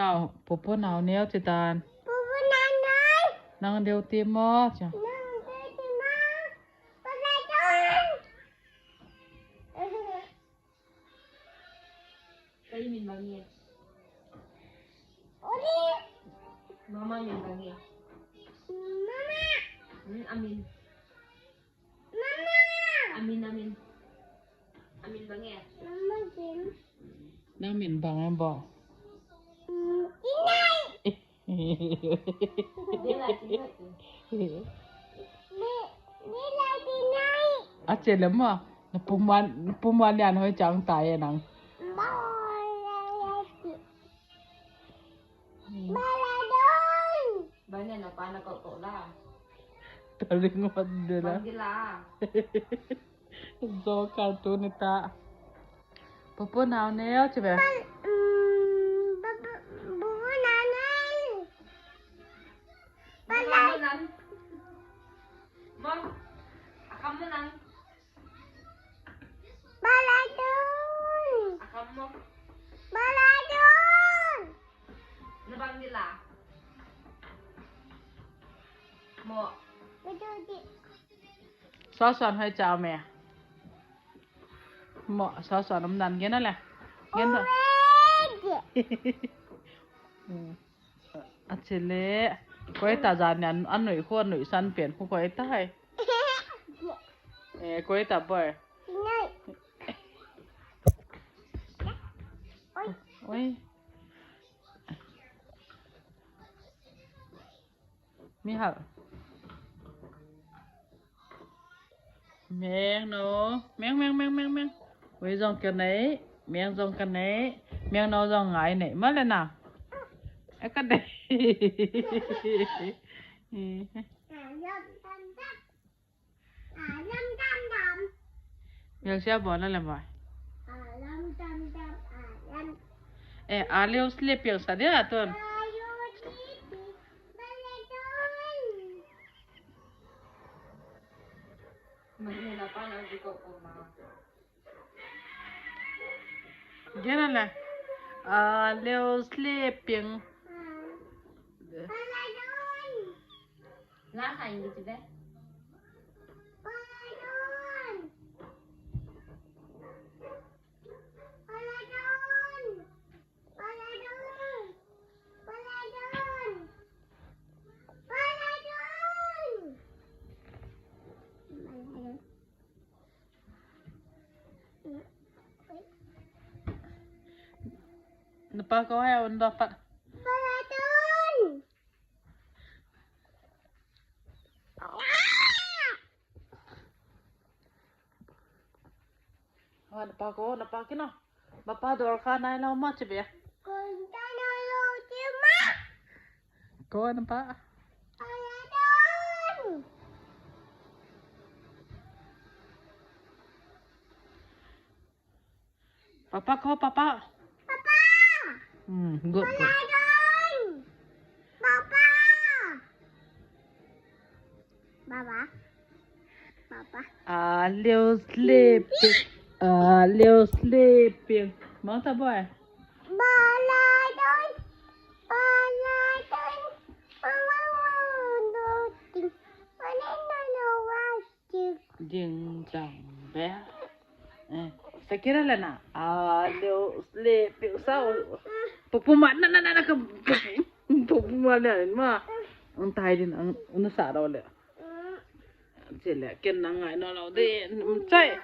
ລາວ ໂປໂປໜາວແນວຈະຕານ ໂປໂປໜາວແນວ ນັ່ງເດວຕີມາ ນັ່ງເດວຕີມາ ປະຊາຊົນ Kau Imin Bangi. Ori. Mama Min Bangi. Mama. Hmm, Amin. Mama. Amin, Amin. Amin Bangi. Mama Jin. ນາງມິນບັງແມ່ນບໍ່? ອືມ ອີ່ໄນ ອາເຈນແລ້ວມາ ນະປຸມວານ ນະປຸມວານຍານຫ້ອຍຈາງຕາຍອະນັງ ບາລາດອນ ບານານາປານາໂກໂກລາ ຕະລິງວັນເດລາ ວັນເດລາ. ໂຊກາຕູນນີ້ຕາ ປະປົວໜາວແນວຈະແບບ ອືມ ປະ ປະ ປະປົວໜາວແນວ ປະລາ ມອງ ອາຄຳມະນັງ ປະລາໂດນ ອາຄຳມະ ປະລາໂດນ ນະບັງດີລາ ໝໍ ປະໂດດີ ຊອສສອນໃຫ້ເຈົ້າແມ່ ເໝາະຊອສສອນນຳນັ້ນ ເງິນນັ້ນແຫຼະ ເງິນ ອືມ ອາເຈເລ ກວຍຕາຈານ ອັນໜຸຍ ຄົວໜຸຍສັນປ່ຽນ ຄູກວຍຕາຍ ເອ ກວຍຕາບອຍ ໂອ້ຍ ມີຫາ ແມງເນາະ ແມງ ແມງ ແມງ ແມງ ແມງ ໂອ້ຍ ຈອງກັນໄດ້ ແມງຈອງກັນໄດ້ ແມງເນາະ ຈອງງາຍໄດ້ ມາແລ້ວນະ ເອົາກັນໄດ້ ອາດຳດຳດຳ ອາດຳດຳດຳ ວຽງເຊຍບໍ່ນັ້ນແຫຼະບໍ່ ອາດຳດຳດຳ ອາດຳ ເອ ອາເລວສເລປຽງສະເດອະຕົນ ອາເລວສເລປຽງ ບາລາດອນ ມັນເຫັນລະປານເອົາຊິກອກອອກມາ. Gana la. A leo sleeping. La sa ingi tibe. Napa ko ya un dapat. Napa ko, napa kino. Bapa dorka nai lo ma tibe. Ko napa. Papa ko, papa. Papa. Hmm, good, good. Papa. Papa. Papa. A leo sleeping. A leo sleeping. Mata boy. Baladon. Baladon. Baladon. Baladon. Jing jang be. Eh, sakira la na. A leo sleeping sa. Pupuma na na na na ka. Pupuma na ma. Ang tayo din ang unasa daw le. Sila ken na ngai no lo de. Sai.